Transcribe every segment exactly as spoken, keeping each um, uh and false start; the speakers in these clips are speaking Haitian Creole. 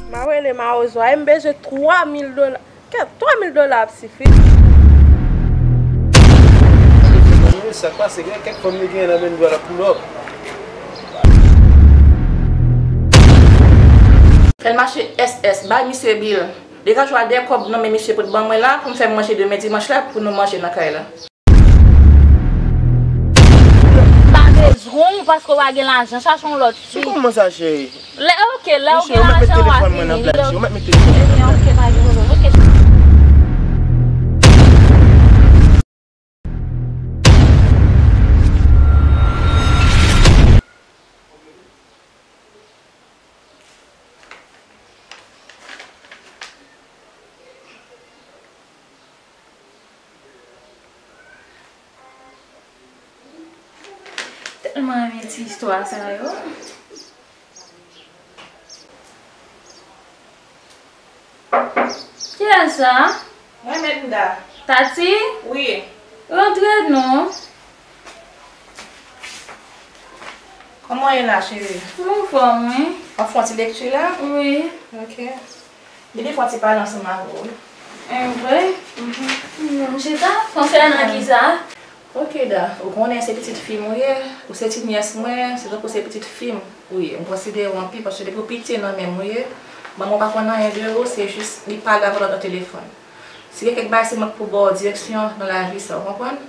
M a rele mawozo a, e m bezwen twa mil dola. Kèt, twa mil dola ap sifi. Sa k pase, gen kèk fanm yo genyen nan men dwa la pou lòp. Fè l mache S S, bay misye bil. Degaje w a de kòb nan men misye pou l ban mwen la, pou m fè manje demen dimanch la, pou nou manje nan kay la. M pa bezwen w paske w pa gen lajan. Chache yon lòt fi. Se kòman sa, cheri? Lè, ok, lè w gen lajan, w a fini. Li, ok, pa gen pwoblèm. Ok. Tèlman renmen ti istwa sa yo. Kiyès sa? Mwen menm, Da. Tati? Wi. Rantre non. Kòman w ye la, cheri? M anfòm, wi. W ap fè yon ti lekti la? Wi. Ok. Vini fè yon ti pale ansanm avè w, wi. Enben, m chita. Konsènan kisa? Ok, Da. Ou konnen se pitit fi m ou ye. Ou se ti nyès mwen. Se tankou se pitit fi m ou ye. M konsidere w anpil paske depi w piti nan men m ou ye. Manman w pa konn anyen de ou. Se jis li pale avè w nan telefòn. Si gen kèk bagay, se mwen k pou ba w direksyon nan lavi sa. Ou konprann?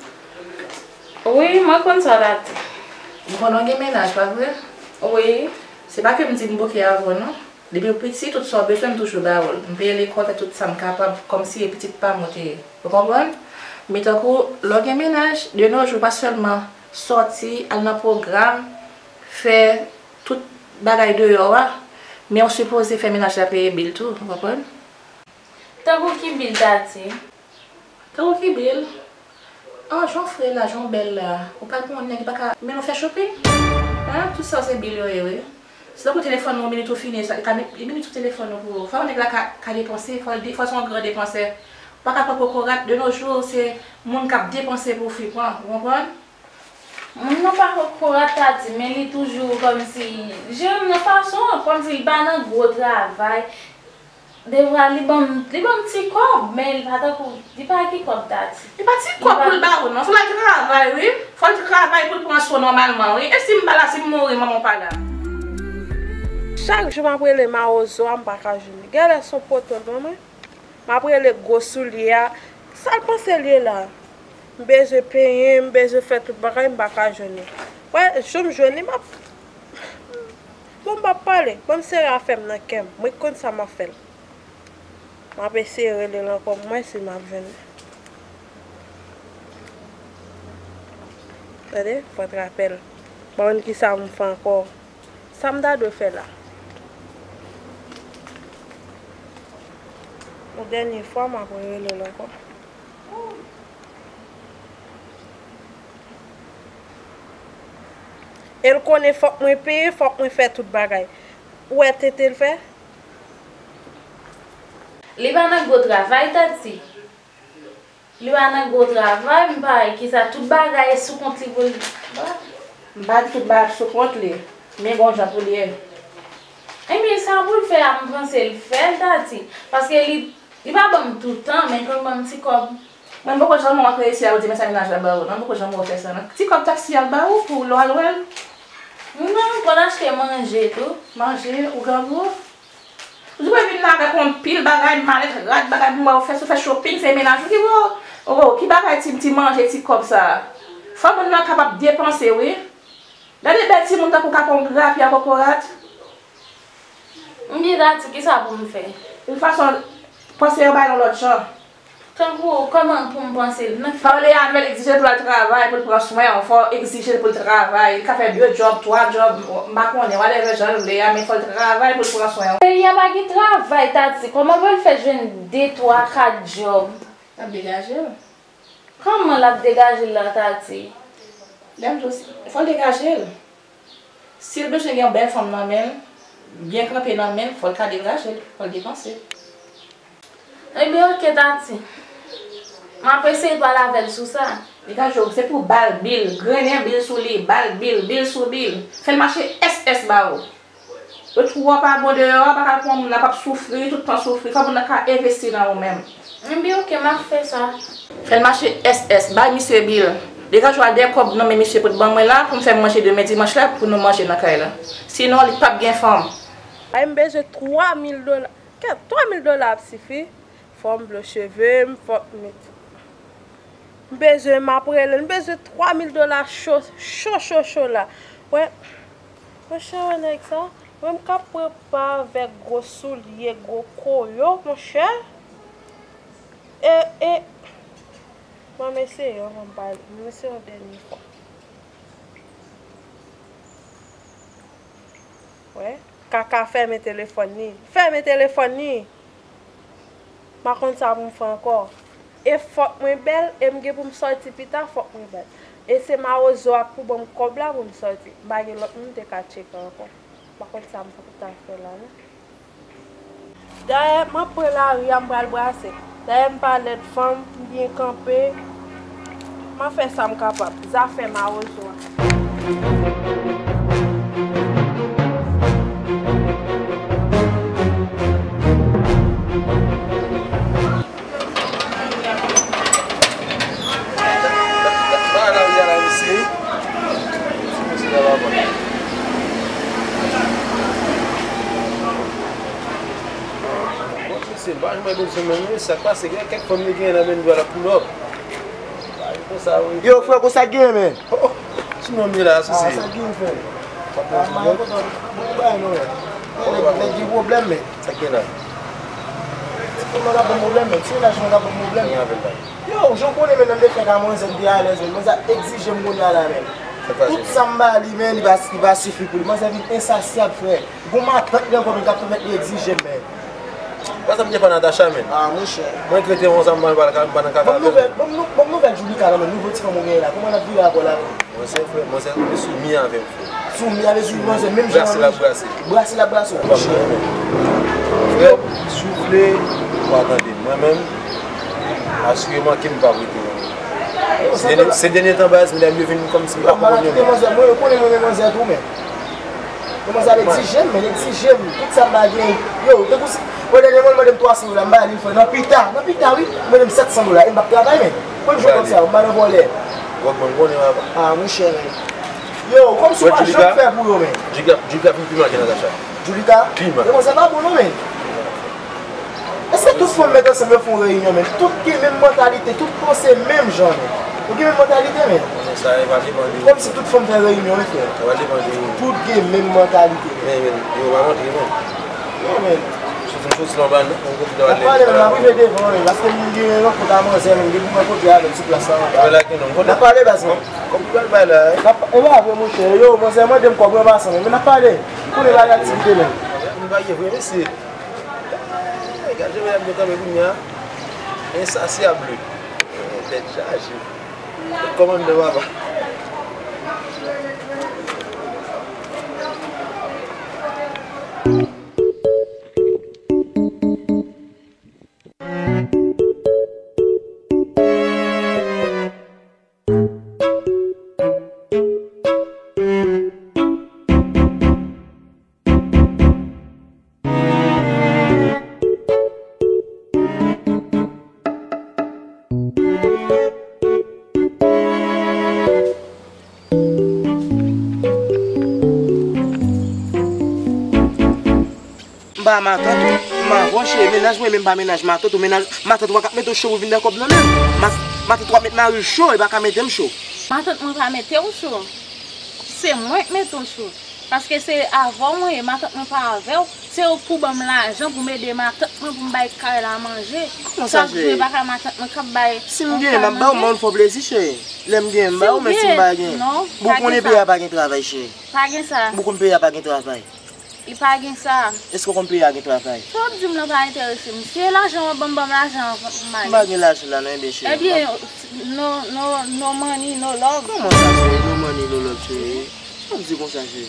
Wi, mwen konn sa, Tati. M konnen w gen mennaj, pa vre? Wi. Se pa ke m di m bouke avè w, non. Depi w piti, tout sa w bezwen, m toujou ba ou l. M peye lekòl, fè tout sa m kapab, kòmsi e pitit pa m ou te ye. Ou konprann? Men tankou, lè w gen mennaj, de nos jours, pa sèlman sòti, al nan pwogram, fè tout bagay deyò a, men w sipoze fè mennaj la peye bil tou, ou konprann? Tankou ki bil, Tati? Tankou ki bil? Ah, jan w fre la, jan w bèl la. Ou pral pou yon nèg ki pa ka mennen w fè shopping? Hein? Tout sa se bil yo ye, wi. Se tankou telefòn ou, minit ou fini, sa, li ka mi-, li minit sou telefòn ou pou ou. Fò nèg la ka, ka depanse, fò l de-, fò l se yon gran depansè. Ou pa ka pran kokorat, de nos jours, se moun k ap depanse pou w fi pran, ou konprann? Moun nan pa kokorat, Tati, men li toujou kòmsi, jere m nan fason an, kòmsi li pa nan gwo travay. Devwa li ban m, li ban m ti kòb, men li pa tankou, li pa ki kòb, Tati. Li pa ti kòb pou l ba ou, non. Fò l al travay, wi. Fò l travay pou l pran swen nòmalman, wi. E si m pa la, si m mouri, manman w pa la? Chak jou m ap rele mawozo a, m pa ka jwenn li. Genlè se yon poto l ban mwen. M ap rele gwo soulye a. Sa l panse l ye la? M bezwen penyen, m bezwen fè tout bagay, m pa ka jwenn li. Wè, jou m jwenn li, m ap, bon, m p ap pale. Bon, m sere afè m nan kè m. Mwen k konn sa m ap fè l. M ap eseye rele l ankò, m wè si m ap jwenn li. Tande, fò trape l. M pa konn kisa m fè ankò. Sa m ta dwe fè la? Yon dènye fwa, m ap rele l ankò. E l konnen fòk mwen peye, fòk mwen fè tout bagay. Ou wè tete l fè? Li pa nan gwo travay, Tati. Li pa nan gwo travay, m pa wè kisa, tout bagay sou kont li pou l. M pa di tout bagay ap sou kont li, men gon jan pou l ye. Ebyen, sa pou l fè a, m panse l fè l, Tati. Paske li, li pa ban m toutan, men l konn ban m ti kòb. Mwen, m poko janm wè w antre isi a, ou di men sa mennaj la ba ou, non, m poko janm wè w fè sa, non. Ti kòb taksi a l ba ou pou lè w al wè l? Non, pou l achte manje tou. Manje, ou grangou? Ou vin la avèk yon pil bagay, malèt, rad, bagay pou mwen, ou fè, ou fè shopping, se mennaj ou ki ba w. Oh, ki bagay ti, ti manje, ti kòb sa? Fò moun nan kapab depanse, wi. Gade bèl timoun tankou kapon grapi a kokorat. M byen Tati, kisa pou m fè? De tout fason, panse yon bagay yon lòt jan. Tankou, kòman pou m panse l? Nan fò w ale avè l, egzije l pou l al travay, pou l pran swen w. Fò w egzije l pou l travay. Li ka fè de djòb, twa djòb, m pa konnen, whatever jan l vle a, men fò l travay pou l pran swen w. Peyi a pa gen travay, Tati. Kòman pou l fè jwenn de, twa, kat djòb? L ap degaje l. Kòman l ap degaje l la, Tati? Lè m di w, fò l degaje l. Si l bezwen gen yon bèl fanm nan men l, byen kanpe nan men l, fò l ka degaje l, fò l depanse. Ebyen, oke, Tati. M ap eseye pale avè l sou sa. Degaje w, se pou ba l bil, grennen bil sou li, ba l bil, bil sou bil. Fè l mache S S ba ou. Yo twòp a bon deyò a, pa ka pran moun nan k ap soufri, tout tan soufri, fò moun nan ka envesti nan ou menm. Ebyen, oke, m ap fè sa. Fè l mache S S, bay misye bil. Degaje w al dèyè kòb nan men misye pou t ban mwen la, pou m fè manje demen dimanch la, pou nou manje nan kay la. Sinon, li p ap gen fanm. Ay, m bezwen twa mil dola. Kèt, twa mil dola ap sifi. Fò m blo cheve m, fò m met. M bezwen, m ap rele l, m bezwen twa mil dola cho, cho, cho, cho la. Wè, monchè, wè nèg sa, wè m ka pran pa avèk gwo soulye, gwo koyo, monchè. E, e, bon, m eseye, anvan m pale, m eseye yon dènye fwa. Wè, kaka fèmen telefòn li. Fèmen telefòn li! M pa konn sa pou m fè ankò. E fòk mwen bèl, e m gen pou m sòti pita, fòk mwen bèl. E se mawozo a k pou ban m kòb la pou m sòti. M pa gen lòt moun m te ka tcheke ankò. M pa konn sa m pou ta fè la non. Dayè, m ap pran lari a, m pral brase. Dayè, m pa lèd fanm, m byen kanpe. M ap fè sa m kapab. Zafè mawozo a. Bon, mesye, m pa janm wè Benson menm, wi. Sa k pase, gen kèk fanm li genyen nan men l, l ap pull up. Bagay konsa, wi. Yo, frè, konsa k genyen, men? Oh, oh, sou non m ye la, Sousi. Ah, sa k genyen, frè? Ah, m pa kontan, bon, bagay non, men. Nèg, nèg gen pwoblèm, men. Sa k gen la? Ti fanm nan ka ban m pwoblèm, men. Ti mennaj mwen ka ban m pwoblèm. Gen avè l la. Yo, jan w konnen, men, nan defèt a manzè, m te alèz, men. Manzè ap egzije m kounye a la, men. Sa k pase, men? Tout sa m ba li, men, li pa, li pa sifi pou li. Manzè vin ensasyab, frè. Gon matant li ankò, men k ap pèmèt li egzije m, men. Wè sa m te fè Natacha, men. Ah, monchè. Mwen trete yon zanmi, mwen pa nan kaka avè l. Ban m nouvèl, ban m nou-, ban m nouvèl Julika la, men, nouvo ti fanm ou genyen la. Kòman l ap vire avè w la, men? Manzè, frè, manzè, li soumi avè m, frè. Soumi avè m, manzè, menm jan. Brase l ap brase. Brase l ap brase w, monchè. Frè, si w vle, w a tande. Mwen menm, asireman ke m p ap rete. Se dènye, se dènye tan, baz, medam yo vin kòmsi m pa konprann yo, men. Mwen, yo konnen mwen renmen manzè tou, men. Manzè ap egzije m, men, egzije m tout sa m pa gen. Yo, tankou si, bon, dènye mwa, l mande m twa san dola, m ba li, frè, nan pita, nan pita, wi, l mande m sèt san dola, e m p ap travay, men. Kòm jou kòmsa, m pa nan vòlè. Wòkman, m konnen, papa. Ah, monchè, men. Yo, kòmsi w pa janm fè pou yo, men. Julika, Julika vin pi mal ke Natacha. Julika? Pi mal. E manzè pa bon, non, men. Èske tout fanm mèt ansanm yo fè yon reyinyon, men? Tout gen menm mantalite, tout panse menm jan, men. Yo gen menm mantalite, men. Sa va depann de. Kòmsi tout fanm fè reyinyon, wi, frè. Sa va depann de. Tout gen menm mantalite. Men, men, yo pa montre, men. Non, men. Soti, soti nan ba, nan kote w ale. N ap pale, men, n ap rive devan, men, paske m gen rankont a manzè, men, m gen pou mwen kote avè l sou plas la. N ap pale, baz, men. Kòm, kòm pou pral bay la, eh. N ap, e pa vre, monchè. Yo, manzè mande m kòb, mwen pa san, men, men n ap pale. M konnen bagay aktivite, men. M pa gen vre, mesye. Gade jan medam yo kanpe kounye a. Ensasyab li. Tèt chaje. Kòmandan papa. M pa matant ou, m avè w, cheri. Mennaj mwen, men m pa mennaj matant ou. Mennaj matant ou pa ka mete w cho pou vin nan kòb nan men l. Ma-, matant ou ap met mari l cho, li pa ka mete m cho. Matant mwen pa mete w cho. Se mwen k mete w cho. Paske se avè w mwen ye, matant mwen pa avè w. Se ou k pou ban m lajan pou m ede matant mwen pou m bay kay la manje. Kòman sa, cheri? Chak jou, e pa kay matant mwen k ap bay. Si m genyen, m ap ba w, men w fè w plezi, cheri. Lè m genyen, m ba w, men si m pa genyen. Non, bon, ou konnen peyi a pa gen travay, cheri. Pa gen sa. Bon, ou konnen peyi a pa gen travay. Li pa gen sa. Èske w konn peyi a gen travay? Sa w ap di m lan pa enterese m. Si e lajan w ap ban m, ban m lajan an pou m ale. M pa gen lajan la non, ebyen cheri. Ebyen, no, no, no money, no love. Kòman sa cheri? No money, no love cheri. Sa w ap di konsa cheri?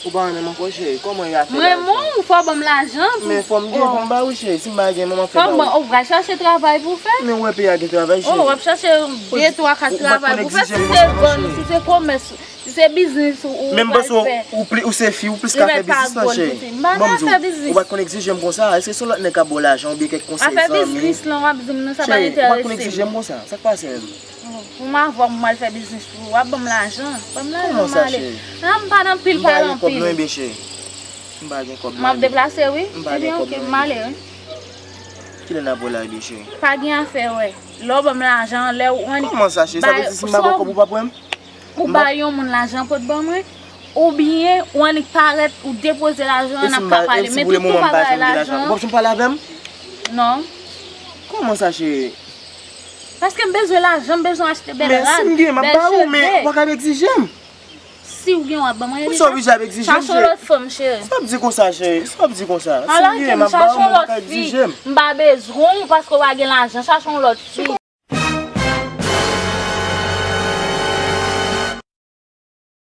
Ou pa renmen m ankò cheri? Kòman e afè lajan? M renmen w, fò w ban m lajan pou... Men fò m gen pou m ba ou cheri. Si m pa gen, manman fè ba ou. Fò m ban, ou pral chache travay pou w fè? Men ou wè peyi a gen travay cheri. Oh, w ap chache de, twa, kat travay pou w fè. Si se vann, si se komès, si se biznis ou, ou pral fè. Men m panse ou, ou pli, ou se fi, ou plis ka fè biznis lan cheri. M pa nan afè biznis. Ou pa t konn egzije m konsa. Èske se yon lòt nèg k ap ba w lajan oubyen kèk konsèy zanmi? Afè biznis lan w ap di m nan, sa pa enterese m. Cheri, ou pa t konn egzije m konsa. Sa k pase menm? Pou m avè w, m al fè biznis pou ou, w ap ban m lajan. Ban m lajan, m ale. Kòman sa cheri? La m pa nan pil pale anpil. M pa gen kòb non, ebyen cheri. M pa gen kòb non, ebyen. M ap deplase wi. M pa gen kòb non, ebyen. Ebyen oke, m ale wi. Kilè n ap wè la, ebyen cheri? Pa gen afè wè. Lè w ban m lajan, lè w annik... Kòman sa cheri? Sa vle di si m pa ba w kòb ou p ap wè m? Ou bay yon moun lajan pou l ban mwen, oubyen ou annik parèt, ou depoze lajan an, n ap ka pale. Men toutan w pa bay lajan an. Ou p ap janm pale avè m? Non. Kòman sa cheri? Paske m bezwen lajan, m bezwen achte bèl rad, bèl cheve. Men si m gen, m ap ba ou, men ou pa ka egzije m. Si w gen, w ap ban mwen. Poukisa w oblije ap egzije m cheri? Chache yon lòt fanm cheri. Sa w ap di konsa cheri? Sa w ap di konsa? Si m gen, m ap ba ou, men ou pa ka egzije m. M pa bezwen w paske w pa gen lajan, chache yon lòt fi.